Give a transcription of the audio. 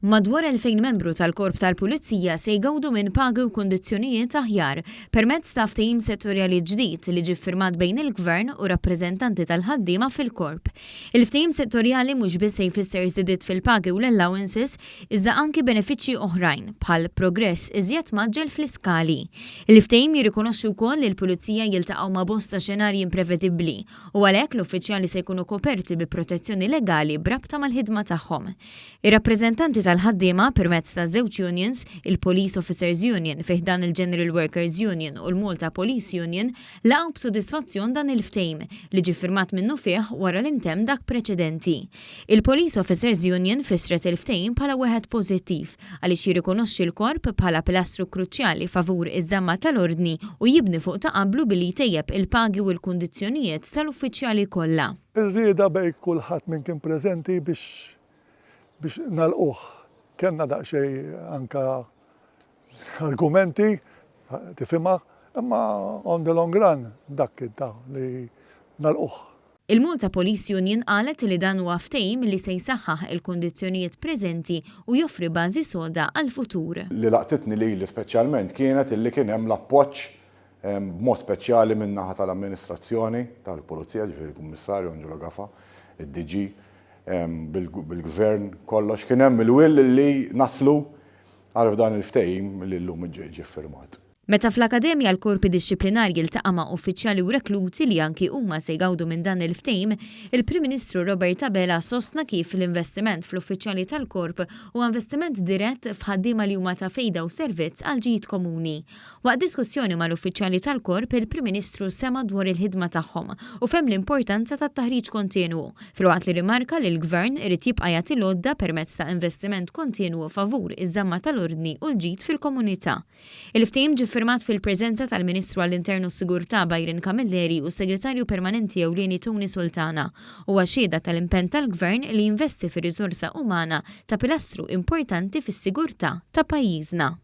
Madwar 2,000 membru tal-Korp tal-Pulizija se jgawdu minn pagi u kundizzjonijiet aħjar permezz ta' ftehim settorjali ġdid li ġie ffirmat bejn il-Gvern u rappreżentanti tal-ħaddiema fil-Korp. Il-ftehim settorjali mhux biss se jfisser żidiet fil-pagi u l-allowances, iżda anki benefiċċji oħrajn, bħal progress iżjed mgħaġġel fl-iskali. Il-ftehim jirrikonoxxi wkoll li l-Pulizija jiltaqgħu ma' bosta xenarji imprevedibbli u għalhekk l-uffiċjali se jkunu koperti bi protezzjoni legali b'rabta mal-ħidma tagħhom. Ir-rappreżentanti tal-ħaddiema, permezz ta' żewġ unions, il-Police Officers Union fi ħdan il-General Workers Union u l-Malta Police Union, laqgħu b'sodisfazzjon dan il-ftehim, li ġie ffirmat minnufih wara li ntemm dak preċedenti. Il-Police Officers Union fissret il-ftehim bħala wieħed pożittiv għaliex jirrikonoxxi l-Korp bħala pilastru kruċjali favur iż-żamma tal-ordni u jibni fuq ta' qablu billi jtejjeb il-pagi u l-kundizzjonijiet tal-uffiċjali kollha. Ir-rieda bejn kulħadd min kien preżenti biex biex nagħlquh. Kellna daqsxejn anka argumenti, tifhimha, imma on the long run dak kien ta' li nagħlquh. Il-Malta Police Union qalet li dan huwa ftehim li se jsaħħaħ il-kundizzjonijiet preżenti u joffri bażi soda għall-futur. Li laqtitni lili speċjalment kienet illi kien hemm l-appoġġ b'mod speċjali min-naħa tal-amministrazzjoni tal-Pulizija, ġifieri l-Kummissarju Angelo Gafa, id-DG, bil-Gvern, kollox. Kien hemm il-will li naslu għal f'dan il-ftehim li llum ġie ffirmat. Meta fl-Akkademja l-Korpi Dixxiplinarji ltaqa' ma' uffiċjali u rekluti li anki huma se jgawdu minn dan il-ftehim, il-Prim Ministru Robert Abela sostna kif l-investiment fl-uffiċjali tal-Korp huwa investiment dirett f'ħaddiema li huma ta' fejda u servizz għall-ġid komuni. Waqt diskussjoni mal-uffiċjali tal-Korp, il-Prim Ministru sema' dwar il-ħidma tagħhom u fehem l-importanza tat-taħriġ kontinwu, filwaqt li rrimarka li l-Gvern irid jibqa' jagħti l-għodda permezz ta' investiment kontinwu favur iż-żamma tal-ordni u l-ġid fil-komunità. Il-ftehim ġie ffirmat fil-preżenza tal-Ministru għall-Intern u s-Sigurtà Byron Camilleri u s-Segretarju Permanenti Ewlieni Tony Sultana. Huwa xhieda tal-impenn tal-Gvern li jinvesti fir-riżorsa umana ta' pilastru importanti fis-sigurtà ta' pajjiżna.